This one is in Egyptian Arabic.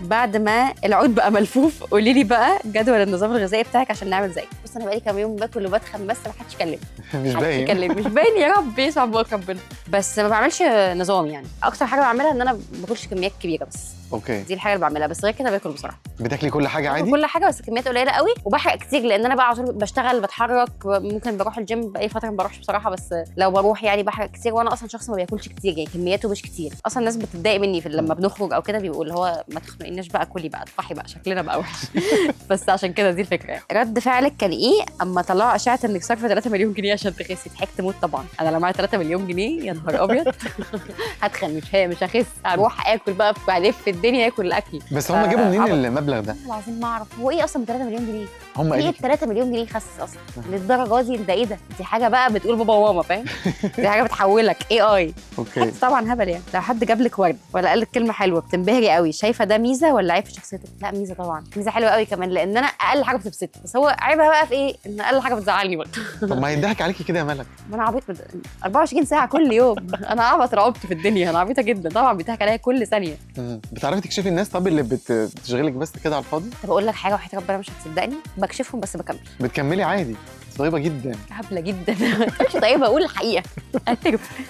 بعد ما العود بقى ملفوف قولي لي بقى جدول النظام الغذائي بتاعك عشان نعمل زيك. بص انا بقالي كام يوم باكل وبتخن بس ما حدش كلمني. مش محدش باين. يكلمني، مش باين، يا رب يسمع بقك ربنا. بس ما بعملش نظام يعني، اكتر حاجة بعملها ان انا ما باكلش كميات كبيرة بس. okay. دي الحاجة اللي بعملها، بس غير كده باكل بسرعة. بتاكلي كل حاجة عادي؟ كل حاجة بس كميات قليله قوي، وبحرق كتير لان انا بقى على طول بشتغل، بتحرك، ممكن بروح الجيم بقالي فترة ما بروحش بصراحه، بس لو بروح يعني بحرق كتير. وانا اصلا شخص ما بياكلش كتير يعني، كمياته مش كتير اصلا. الناس بتتضايق مني في لما بنخرج او كده، بيقول اللي هو ما تخنقناش بقى، كلي بقى، اطفحي بقى، شكلنا بقى وحش. بس عشان كده دي الفكرة يعني. رد فعلك كان ايه اما طلعوا اشاعة انك صارفه 3 مليون جنيه عشان تخسي؟ ضحكت موت طبعا. انا لو معايا 3 مليون جنيه يا نهار ابيض هتخن، مش هخس، هروح اكل بقى، الف الدنيا اكل الاكل. بس هم جابوا منين عبط. المبلغ ده؟ والله العظيم ما اعرف هو ايه اصلا 3 مليون جنيه. هم ايه قالوا 3 مليون جنيه خس اصلا للدرجة دي؟ ده ايه ده؟ دي حاجة بقى بتقول بابا وماما، فاهم؟ دي حاجة بتحولك اي okay. طبعا هبل يعني. لو حد جاب لك ورد ولا قال لك كلمة حلوة بتنبهري قوي، شايفه ده ميزة ولا عيب في شخصيتك؟ لا ميزة طبعا، ميزة حلوة قوي كمان، لان انا اقل حاجة بتبسطني، بس هو عيبها بقى في ايه؟ ان اقل حاجة بتزعلني برضه. طب ما هيضحك عليكي كده يا ملك. ما انا عبيط 24 ساعة كل يوم. انا اعبط رعبت في الدنيا، انا عبيطه جدا طبعا، بيضحك عليا كل ثانية. بتعرفي تكشفي الناس طب اللي بتشغلك بس كده على الفاضي؟ طب اقول لك حاجة، وحياه ربنا مش هتصدقني، بكشفهم بس بكمل. بتكملي عادي؟ طيبة جدا. هبلة جدا. مش طيبه، اقول الحقيقة، اعترف.